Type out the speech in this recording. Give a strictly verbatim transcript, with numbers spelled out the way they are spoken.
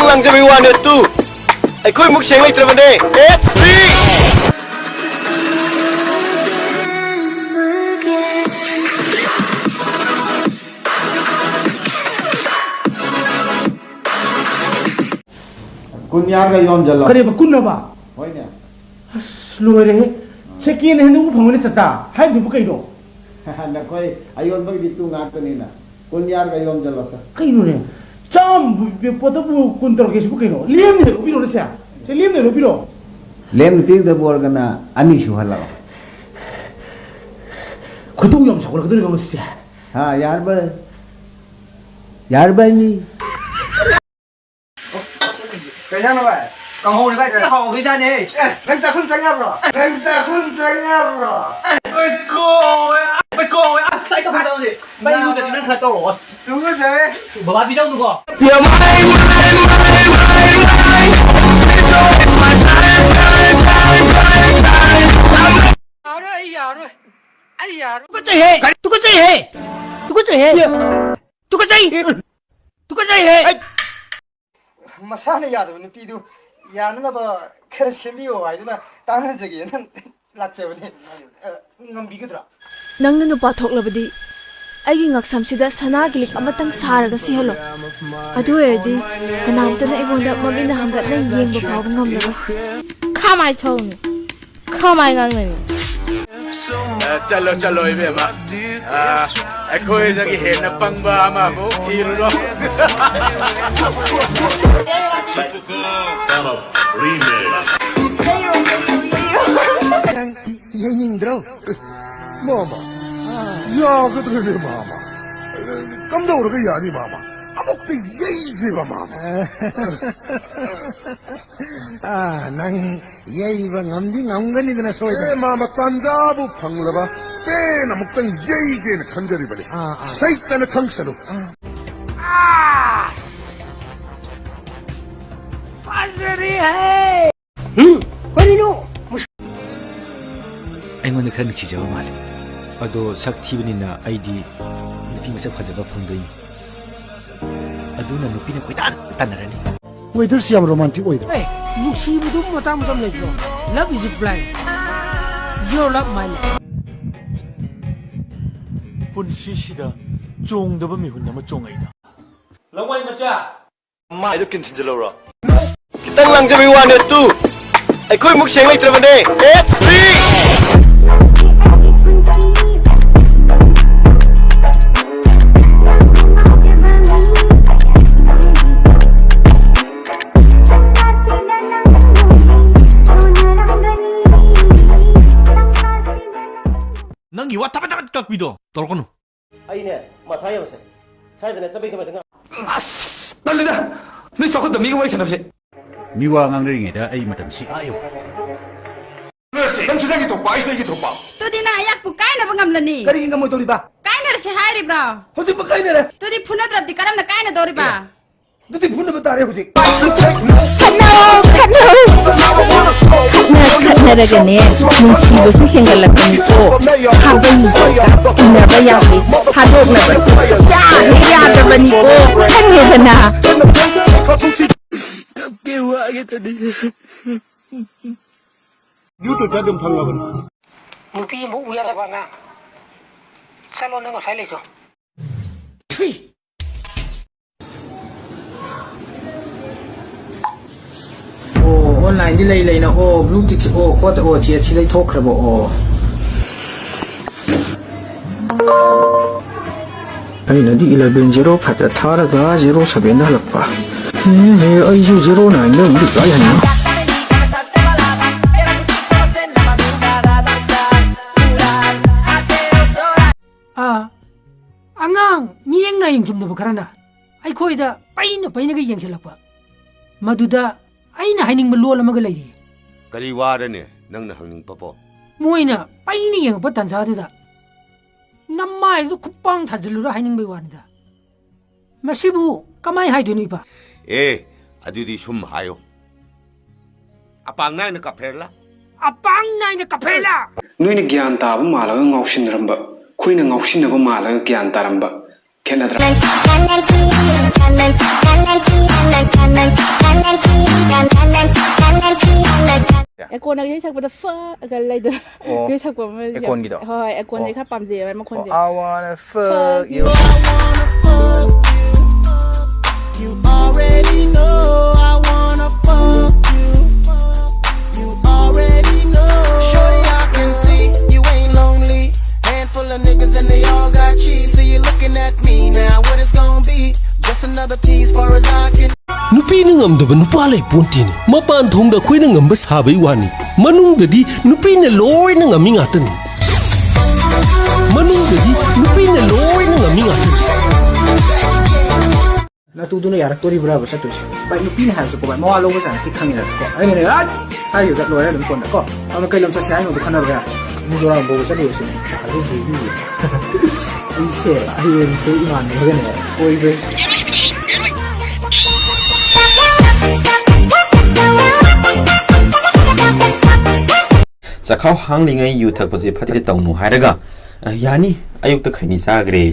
ꯂꯥꯡꯖꯕꯩ ꯋꯥꯅꯦ ꯇꯨ꯫ ꯑꯩꯈꯣꯏ ꯃꯨꯛ ꯁꯦꯡ ꯂꯩꯇ꯭ꯔꯕꯅꯦ꯫ It's free꯫ ꯀꯨꯟ ꯌꯥꯔꯒ ꯌꯣꯝꯖꯜꯂꯣ꯫ ꯀꯔꯤꯕ, ꯀꯨꯟ ꯍꯥꯏꯕ? ꯍꯣꯏꯅꯦ꯫ ꯑꯁ, ꯂꯣꯏꯔꯦꯍꯦ꯫ Second hand ꯑꯃꯨꯛ ꯐꯪꯉꯣꯏꯅꯦ, ꯆꯆꯥ꯫ ꯍꯥꯏꯕꯗꯨꯕꯨ ꯀꯩꯅꯣ? ꯅꯈꯣꯏ ꯑꯌꯣꯟꯕꯒꯤꯗꯤ ꯇꯨ ꯉꯥꯛꯇꯅꯤꯅ꯫ ꯀꯨꯟ ꯌꯥꯔꯒ ꯌꯣꯝꯖꯜꯂꯣ, ꯁꯦ꯫ ꯀꯩꯅꯣꯅꯦ? ꯆꯥꯝꯃ ꯄꯤ-, ꯄꯣꯠꯇꯕꯨ ꯀꯨꯟ ꯇꯧꯔꯛꯀꯦ ꯁꯤꯕꯨ ꯀꯩꯅꯣ? ꯂꯦꯝꯅ ꯂꯧꯕꯤꯔꯣꯅꯦ, ꯁꯦ꯫ ꯁꯦ, ꯂꯦꯝꯅ ꯂꯧꯕꯤꯔꯣ꯫ ꯂꯦꯝꯅ ꯄꯤꯒꯗꯕ ꯑꯣꯏꯔꯒꯅ ꯑꯅꯤ ꯁꯨꯍꯜꯂꯛꯑꯣ꯫ ꯈꯣꯏꯗꯧ ꯌꯥꯝ ꯁꯥꯎꯒꯠꯂꯛꯀꯗꯧꯔꯤꯕ ꯉꯁꯤꯁꯦ꯫ ꯍꯥ, ꯌꯥꯔꯕ? ꯌꯥꯔꯕ ꯍꯥꯏꯅꯤ? ꯀꯩ ꯏꯟꯖꯥꯡꯅꯣ ꯚꯥꯏ? ꯀꯥꯡꯍꯧꯅꯦ ꯚꯥꯏ, ꯊꯤ ꯍꯥꯎꯈꯤꯖꯥꯠꯅꯦ꯫ ꯑꯦ, ꯅꯪ ꯆꯥꯛꯈꯨꯝ ꯆꯪ ꯌꯥꯕ꯭ꯔꯣ? ꯅꯪ ꯆꯥꯛꯈꯨꯝ ꯆꯪ ꯌꯥꯕ꯭ꯔꯣ? ꯑꯩꯈꯣꯏ ꯀꯣꯋꯦ, ꯑꯩꯈꯣꯏ ꯀꯣꯋꯦ꯫ ꯑꯁ, ꯑꯩ ꯆꯥꯛꯈꯨꯝ ꯆꯪꯗꯦ꯫ ꯚꯥꯏ, ꯏꯔꯨꯖꯗꯤ ꯅꯪ ꯈꯔ ꯇꯧꯔꯛꯑꯣ꯫ ꯑꯁ꯫ ꯏꯔꯨꯖꯔꯦ꯫ ꯕꯕꯥ ꯄꯤꯖꯧꯅꯨꯀꯣ꯫ ꯌꯥꯔꯣꯏ, ꯑꯩ ꯌꯥꯔꯣꯏ꯫ ꯑꯩ ꯌꯥꯔꯣꯏ꯫ ꯇꯨꯀꯠꯆꯩꯍꯦ! ꯀꯔꯤ? ꯇꯨꯀꯠꯆꯩꯍꯦ! ꯇꯨꯀꯠꯆꯩꯍꯦ! ꯇꯨꯀꯠꯆꯩ! ꯇꯨꯀꯠꯆꯩꯍꯦ! ꯃꯁꯥꯅ ꯌꯥꯗꯕ ꯅꯨꯄꯤꯗꯨ ꯌꯥꯅꯅꯕ ꯈꯔ ꯁꯦꯝꯕꯤꯌꯣ ꯍꯥꯏꯗꯨꯅ ꯇꯥꯟꯅꯖꯒꯦꯅ ꯂꯥꯛꯆꯕꯅꯤ꯫ ꯑ, ꯉꯝꯕꯤꯒꯗ꯭ꯔꯥ? ꯅꯪꯅ ꯅꯨꯄꯥ ꯊꯣꯛꯂꯕꯗꯤ ꯑꯩꯒꯤ ꯉꯛꯁꯝꯁꯤꯗ ꯁꯅꯥꯒꯤ ꯂꯤꯛ ꯑꯃꯇꯪ ꯁꯥꯔꯒ ꯁꯤꯍꯜꯂꯣ꯫ ꯑꯗꯨ ꯑꯣꯏꯔꯗꯤ ꯀꯅꯥꯝꯇꯅ ꯑꯩꯉꯣꯟꯗ ꯃꯃꯤꯠꯅ ꯍꯪꯒꯠꯅ ꯌꯦꯡꯕ ꯐꯥꯎꯕ ꯉꯝꯂꯔꯣꯏ꯫ ꯈꯥꯃꯥꯏ ꯊꯧꯅꯤ꯫ ꯈꯥꯃꯥꯏ ꯉꯥꯡꯅꯅꯤ꯫ ꯑ, ꯆꯠꯂꯣ, ꯆꯠꯂꯣ, ꯏꯕꯦꯝꯃ꯫ ꯑ, ꯑꯩꯈꯣꯏꯗꯒꯤ ꯍꯦꯟꯅ ꯄꯪꯕ ꯑꯃꯃꯨꯛ ꯊꯤꯔꯨꯔꯣ꯫ ꯅꯪ ꯌꯩꯅꯤꯡꯗ꯭ꯔꯣ? ꯃꯥꯃ, ꯌꯥꯒꯗ꯭ꯔꯅꯦ, ꯃꯥꯃ? ꯀꯝꯗꯧꯔꯒ ꯌꯥꯅꯤ, ꯃꯥꯃ? ꯑꯃꯨꯛꯇ ꯌꯩꯁꯦꯕ, ꯃꯥꯃ꯫ ꯑ, ꯅꯪ ꯌꯩꯕ ꯉꯝꯗꯤ ꯉꯝꯒꯅꯤꯗꯅ ꯁꯣꯏꯗꯅ꯫ ꯑꯦ, ꯃꯥꯃ, ꯇꯥꯟꯖꯥꯕꯨ ꯐꯪꯂꯕ, ꯄꯦꯟ ꯑꯃꯨꯛꯇꯪ ꯌꯩꯒꯦꯅ ꯈꯟꯖꯔꯤꯕꯅꯤ꯫ ꯑꯥ, ꯑꯥ꯫ ꯁꯩꯇꯅ ꯈꯪꯁꯅꯨ꯫ ꯑꯥ! ꯐꯖꯔꯦꯍꯦ! ꯍꯨꯝ? ꯀꯔꯤꯅꯣ? ꯑꯩꯉꯣꯟꯗ ꯈꯔ ꯅꯨꯡꯁꯤꯖꯕ ꯃꯥꯜꯂꯦ꯫ ꯑꯗꯣ ꯁꯛ ꯊꯤꯕꯅꯤꯅ ꯑꯩꯗꯤ ꯅꯨꯄꯤ ꯃꯁꯛ ꯐꯖꯕ ꯐꯪꯗꯣꯏꯅꯤ꯫ ꯑꯗꯨꯅ ꯅꯨꯄꯤꯅ ꯀꯣꯏꯇꯥꯟ ꯇꯥꯟꯅꯔꯅꯤ꯫ Weatherꯁꯤ ꯌꯥꯝ romantic ꯑꯣꯏꯗ꯭ꯔꯣ? ꯑꯦ, ꯅꯨꯡꯁꯤꯕꯗꯨ ꯃꯇꯥꯡ ꯃꯇꯝ ꯂꯩꯕ꯭ꯔꯣ? Love is blind. Your love, my love. ꯄꯨꯟꯁꯤꯁꯤꯗ ꯆꯣꯡꯗꯕ ꯃꯤꯍꯨꯟ ꯑꯃ ꯆꯣꯡꯉꯛꯏꯗ꯫ ꯂꯋꯥꯏ ꯃꯆꯥ! ꯃꯥꯏꯗꯣ ꯀꯤꯟ ꯊꯤꯟꯖꯤꯜꯍꯧꯔꯣ꯫ ꯈꯤꯇꯪ ꯂꯪꯖꯕꯒꯤ ꯋꯥꯅꯦ ꯇꯨ꯫ ꯑꯩꯈꯣꯏꯃꯨꯛ ꯁꯦꯡ ꯂꯩꯇ꯭ꯔꯕꯅꯦ꯫ It's free. ꯅꯪꯒꯤ ꯋꯥ ꯊꯕꯠ ꯊꯕꯠ ꯀꯛꯄꯤꯗꯣ ꯇꯧꯔꯛꯀꯅꯨ꯫ ꯑꯩꯅꯦ, ꯃꯊꯥ ꯌꯥꯝ ꯁꯥꯏ꯫ ꯁ꯭ꯋꯥꯏꯗꯅꯦ ꯆꯕꯦꯡ ꯆꯕꯦꯡꯗ ꯉꯥ-, ꯑꯁ! ꯇꯜꯂꯤꯗ! ꯅꯣꯏ ꯆꯥꯎꯈꯠꯇꯕ ꯃꯤꯒ ꯋꯥꯔꯤ ꯁꯥꯟꯅꯕꯁꯦ꯫ ꯃꯤꯋꯥ ꯉꯥꯡꯅꯔꯤꯉꯩꯗ ꯑꯩ ꯃꯇꯝꯁꯤ ꯑꯥ ꯌꯧꯈ꯭ꯔꯦ꯫ ꯅꯪꯁꯨ ꯅꯪꯒꯤ ꯊꯣꯛꯄ, ꯑꯩꯁꯨ ꯑꯩꯒꯤ ꯊꯣꯛꯄ꯫ ꯇꯨꯗꯤ ꯅꯪ ꯑꯩꯍꯥꯛꯄꯨ ꯀꯥꯏꯅꯕ ꯉꯝꯂꯅꯤ꯫ ꯀꯔꯤꯒꯤ ꯉꯝꯃꯣꯏꯗꯧꯔꯤꯕ? ꯀꯥꯏꯅꯔꯁꯦ ꯍꯥꯏꯔꯤꯕ꯭ꯔꯣ? ꯍꯧꯖꯤꯛꯃꯛ ꯀꯥꯏꯅꯔꯦ꯫ ꯇꯨꯗꯤ ꯐꯨꯅꯗ꯭ꯔꯕꯗꯤ ꯀꯔꯝꯅ ꯀꯥꯏꯅꯗꯧꯔꯤꯕ? ꯑꯦ, ꯑꯗꯨꯗꯤ ꯐꯨꯅꯕ ꯇꯥꯔꯦ ꯍꯧꯖꯤꯛ꯫ ꯈꯠꯅꯧ, ꯈꯠꯅꯧ꯫ ꯈꯠꯅ ꯈꯠꯅꯔꯒꯅꯦ, ꯅꯨꯡꯁꯤꯕꯁꯨ ꯍꯦꯟꯒꯠꯂꯛꯄꯅꯤꯀꯣ꯫ ꯈꯥꯕꯩ ꯏꯟꯅꯕ ꯌꯥꯗꯦ, ꯊꯥꯗꯣꯛꯅꯕꯁꯨ ꯁꯨꯡꯌꯥ ꯍꯦꯛ ꯌꯥꯗꯕꯅꯤꯀꯣ꯫ ꯈꯪꯉꯦꯗꯅ? ꯀꯞꯀꯦ ꯋꯥꯒꯦ ꯇꯅꯤ꯫ YouTubeꯇ ꯑꯗꯨꯝ ꯐꯪꯉꯕꯅꯤ꯫ ꯅꯨꯄꯤ ꯑꯃ ꯎ ꯌꯥꯗꯕ ꯑꯉꯥꯡ꯫ ꯆꯠꯂꯣ, ꯅꯪ ꯉꯁꯥꯏ ꯂꯩꯁꯣ꯫ ꯑꯣ, onlineꯗꯤ ꯂꯩ ꯂꯩꯅ, ꯑꯣ, blue tickꯁꯦ, ꯑꯣ, ꯈꯣꯠꯇ, ꯑꯣ, chatꯁꯤ ꯂꯩꯊꯣꯛꯈ꯭ꯔꯕ, ꯑꯣ꯫ ꯑꯩꯅꯗꯤ eleven zero fiveꯇ ꯊꯥꯔꯒ zero sevenꯗ ꯍꯜꯂꯛꯄ꯫ ꯍꯦ, ꯍꯦ, ꯑꯩꯁꯨ zero nineꯗ ꯑꯃꯨꯛ reply ꯍꯟꯕ꯫ ꯑꯥ, ꯑꯉꯥꯡ ꯃꯤꯠꯌꯦꯡ ꯅꯥꯌꯦꯡ ꯆꯨꯝꯗꯕ ꯈꯔꯅ ꯑꯩꯈꯣꯏꯗ ꯄꯩꯅ ꯄꯩꯅꯒ ꯌꯦꯡꯁꯤꯜꯂꯛꯄ꯫ ꯃꯗꯨꯗ ꯑꯩꯅ ꯍꯥꯏꯅꯤꯡꯕ ꯂꯣꯜ ꯑꯃꯒ ꯂꯩꯔꯤ꯫ ꯀꯔꯤ ꯋꯥꯔꯅꯦ ꯅꯪꯅ ꯍꯪꯅꯤꯡꯕꯕꯣ? ꯃꯣꯏꯅ ꯄꯩꯅ ꯌꯦꯡꯉꯛꯄ ꯇꯥꯟꯖꯥꯗꯨꯗ ꯅꯃꯥꯏꯗꯨ ꯈꯨꯄꯥꯡ ꯊꯥꯖꯤꯜꯂꯨꯔ ꯍꯥꯏꯅꯤꯡꯕꯩ ꯋꯥꯅꯤꯗ꯫ ꯃꯁꯤꯕꯨ ꯀꯃꯥꯏ ꯍꯥꯏꯗꯣꯏꯅꯣ, ꯏꯄꯥ? ꯑꯦ, ꯑꯗꯨꯗꯤ ꯁꯨꯝ ꯍꯥꯏꯌꯣ꯫ ꯑꯄꯥꯡ ꯅꯥꯏꯅ ꯀꯞꯐꯦꯔꯂꯥ? ꯑꯄꯥꯡ ꯅꯥꯏꯅ ꯀꯞꯐꯦꯔꯂꯥ? ꯅꯣꯏꯅ ꯒ꯭ꯌꯥꯟ ꯇꯥꯕ ꯃꯥꯜꯂꯒ ꯉꯥꯎꯁꯤꯟꯅꯔꯝꯕ, ꯑꯩꯈꯣꯏꯅ ꯉꯥꯎꯁꯤꯟꯅꯕ ꯃꯥꯜꯂꯒ ꯒ꯭ꯌꯥꯟ ꯇꯥꯔꯝꯕ꯫ ꯈꯦꯠꯅꯗ꯭ꯔꯥ? ꯑꯦꯀꯣꯟꯅ ꯏꯁꯩ ꯁꯛꯄꯗ ꯐꯒ ꯂꯩꯗꯅ ꯑꯣ, ꯏꯁꯩ ꯁꯛꯄ ꯑꯃ ꯌꯥꯝ- ꯑꯦꯀꯣꯟꯒꯤꯗꯣ? ꯍꯣꯏ, ꯑꯦꯀꯣꯟꯁꯦ ꯑꯣ꯫ ꯈꯔ ꯄꯥꯝꯖꯩꯌꯦꯕ ꯃꯈꯣꯟꯁꯦ. I wanna fuck you. You already know I wanna fuck you. You already know. Shorty, I can see you ain't lonely. Handful of niggas and they all got cheese. So you looking at me now. What it's gonna be? Just another tease far as I can. ꯅꯨꯄꯤꯅ ꯉꯝꯗꯕ ꯅꯨꯄꯥ ꯂꯩ ꯄꯣꯟꯇꯦꯅꯦ꯫ ꯃꯄꯥꯟ ꯊꯣꯡꯗ ꯑꯩꯈꯣꯏꯅ ꯉꯝꯕ ꯁꯥꯕꯩ ꯋꯥꯅꯤ, ꯃꯅꯨꯡꯗꯗꯤ ꯅꯨꯄꯤꯅ ꯂꯣꯏꯅ ꯉꯝꯃꯤ ꯉꯥꯛꯇꯅꯤ꯫ ꯃꯅꯨꯡꯗꯗꯤ ꯅꯨꯄꯤꯅ ꯂꯣꯏꯅ ꯉꯝꯃꯤ ꯉꯥꯛꯇꯅꯤ꯫ ꯅꯇꯨꯗꯨꯅ ꯌꯥꯔꯛꯇꯣꯔꯤꯕ꯭ꯔꯥꯕ ꯆꯠꯇꯣꯏꯁꯦ? ꯚꯥꯏ, ꯅꯨꯄꯤꯅ ꯍꯥꯏꯕꯁꯨꯀꯣ, ꯚꯥꯏ, ꯃꯋꯥ ꯂꯧꯕꯖꯥꯠ ꯅꯠꯇꯦ, ꯈꯪꯉꯤꯗꯅꯀꯣ꯫ ꯑꯩꯅꯅꯦ, "ꯑꯠ!" ꯍꯥꯏꯈꯤꯕꯗ ꯂꯣꯏꯔꯦ ꯑꯗꯨꯝ ꯀꯣꯟꯅ ꯀꯣ꯫ ꯑꯗꯣ ꯀꯩ ꯂꯝ ꯆꯠꯁꯦ ꯍꯥꯏꯅꯣꯗꯣ ꯈꯟꯅꯕ ꯌꯥꯔꯦ꯫ ꯃꯤꯖꯣꯔꯥꯝ ꯐꯥꯎꯕ ꯆꯠꯂꯨꯔꯁꯤꯅꯦ꯫ ꯑꯗꯨꯗꯤ ꯑꯩꯁꯦ ꯍꯌꯦꯡꯁꯦ ꯏꯃꯥꯟꯅꯕꯒꯅꯦ ꯀꯣꯏꯕ ꯆꯈꯥꯎ ꯍꯥꯡꯂꯤꯉꯩ ꯌꯨ ꯊꯛꯄꯁꯦ ꯐꯠꯇꯦ ꯇꯧꯅꯨ ꯍꯥꯏꯔꯒ, "ꯑ, ꯌꯥꯅꯤ, ꯑꯌꯨꯛꯇ ꯈꯩꯅꯤ ꯆꯥꯈ꯭ꯔꯦ"꯫